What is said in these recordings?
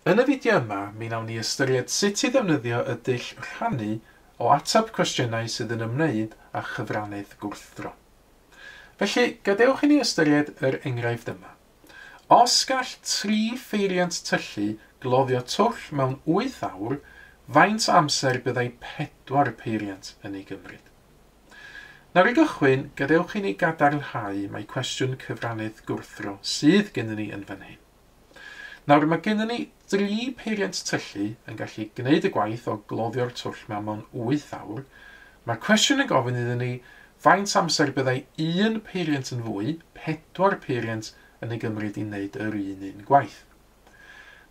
Yn y fideo yma, mi wnawn ni ystyried sut i ddefnyddio y dull rhannu o ateb cwestiynau sydd yn ymwneud â chyfrannydd gwrthdro. Felly, gadewch i ni ystyried yr enghraifft yma. Os gall 3 pheiriant tyllu gloddio twll mewn 8 awr, faint o amser byddai 4 peiriant yn ei gymryd? Nawr i gychwyn, gadewch i ni gadarnhau mai cwestiwn cyfrannydd gwrthdro sydd gennym ni yn fan hyn. Nawr mae gennym ni 3 peiriant tyllu yn gallu gwneud y gwaith o gloddio'r twll mewn 8 awr. Mae'r cwestiwn yn gofyn iddyn ni faint amser byddai 1 peiriant yn fwy, 4 peiriant yn ei gymryd i wneud yr un gwaith.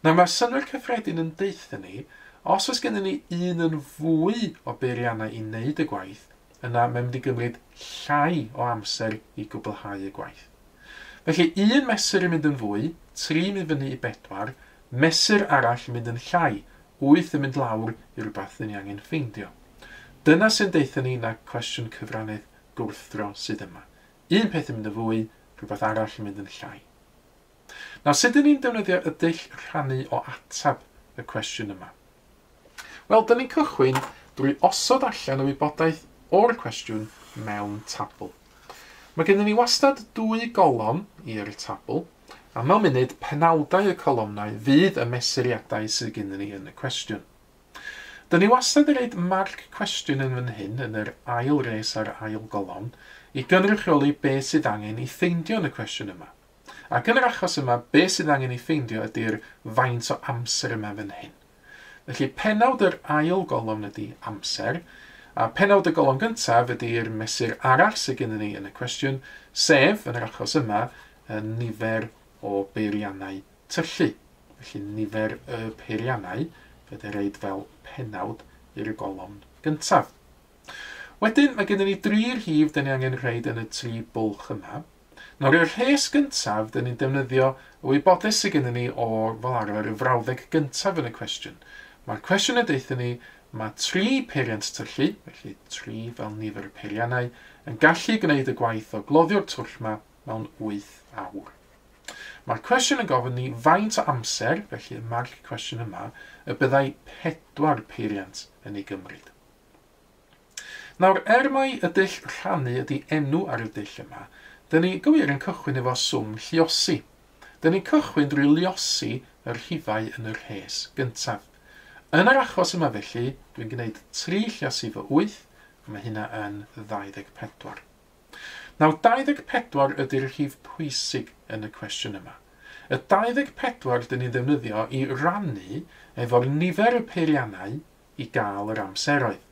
Nawr mae'r synnwyr cyffredin yn deutha ni, os oes gennym ni un yn fwy o beiriannau i wneud y gwaith, yna mae'n mynd i gymryd llai o amser i gwblhau y gwaith. Felly un mesur yn mynd yn fwy, 3 mynd fyny i 4, mesur arall yn mynd yn llai, 8 yn mynd lawr i rhywbeth ni angen ffeindio. Dyna sy'n deutha ni na cwestiwn cyfrannydd gwrthdro sydd yma. Un peth yn mynd yn fwy, rhywbeth arall yn mynd yn llai. Nawr, sut ydyn ni'n defnyddio y dull rhannu o ateb y cwestiwn yma? Wel, dyn ni'n cychwyn drwy osod allan y wybodaeth o'r cwestiwn mewn tabl. Mae gennym ni wastad 2 golofn i'r tabl, a mewn munud penawdau y colofnau fydd y mesuriadau sydd gennym ni yn y cwestiwn. Dyn ni wastad yn rhoid marc cwestiwn yn fan hyn, yn yr ail res a'r ail golofn, i gynrychioli beth sydd angen ei ffeindio yn y cwestiwn yma. Ac yn yr achos yma, beth sydd angen ei ffeindio ydy'r faint o amser yma fan hyn. Felly penawd yr ail golofn ydy amser, a penawd y golofn gyntaf ydy'r mesur arall sydd gennym ni yn y cwestiwn, sef, yn yr achos yma, y nifer o beiriannau tyllu. Felly nifer y peiriannau fydd reid fel penawd i'r golofn gyntaf. Wedyn, mae gennym ni 3 rhif dyn ni angen rhaid yn y 3 bwlch yma. Nawr, i'r rhes gyntaf, dyn ni'n defnyddio y wybodaeth sydd gennym ni o fel arfer y frawddeg gyntaf yn y cwestiwn. Mae'r cwestiwn yn deutha ni, mae 3 peiriant tyllu, felly 3 fel nifer y peiriannau, yn gallu gwneud y gwaith o gloddio'r twll yma mewn 8 awr. Mae'r cwestiwn yn gofyn ni faint o amser, felly y marc cwestiwn yma, y byddai 4 peiriant yn ei gymryd. Nawr, mai y dull rhannu ydy enw ar y dull yma, dyn ni gywir yn cychwyn efo swm lluosi. Dyn ni'n cychwyn drwy luosi yr rhifau yn y rhes gyntaf. Yn yr achos yma felly, dwi'n gwneud 3 lluosi fy 8, a mae hynna yn 24. Nawr, 24 ydy'r rhif pwysig yn y cwestiwn yma. Y 24 dyn ni'n ddefnyddio i rannu efo'r nifer y peiriannau i gael yr amseroedd.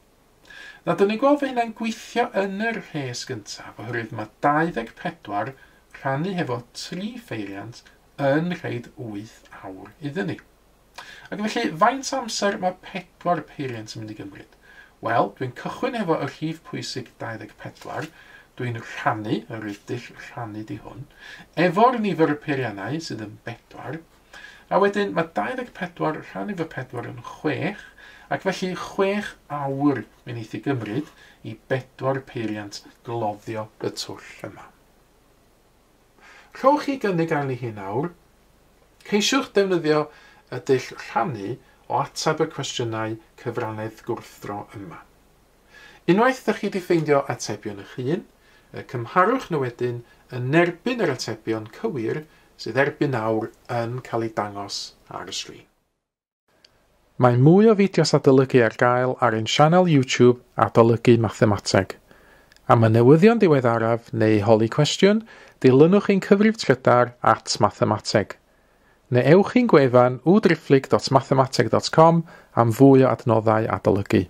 Nawr, dyn ni'n gweld fy hynna'n gweithio yn yr rhes gyntaf, oherwydd mae 24 rhannu hefo 3 pheiriant yn rhaid 8 awr iddyn ni. Ac felly, faint amser mae 4 peiriant yn mynd i gymryd? Wel, dwi'n cychwyn efo y rhif pwysig 24, dwi'n rhannu, yr dull rhannu di hwn, efo'r nifer y peiriannau sydd yn 4, a wedyn mae 24 rhannu fo 4 yn 6, ac felly 6 awr mi wneith i gymryd i 4 peiriant gloddio y twll yma. Rhowch chi gynnig arni hi nawr. Ceisiwch defnyddio y dull rhannu o ateb y cwestiynau cyfrannydd gwrthdro yma. Unwaith ydych chi wedi ffeindio atebion eich hun, cymharwch nhw wedyn yn erbyn yr atebion cywir sydd erbyn nawr yn cael ei dangos ar y sgrin. Mae mwy o fideos adolygu ar gael ar ein sianel YouTube Adolygu Mathemateg. Am y newyddion diweddaraf neu holi cwestiwn, dilynwch ein cyfrif trydar @mathemateg. Neu ewch i'n gwefan www.mathemateg.com am fwy o adnoddau adolygu.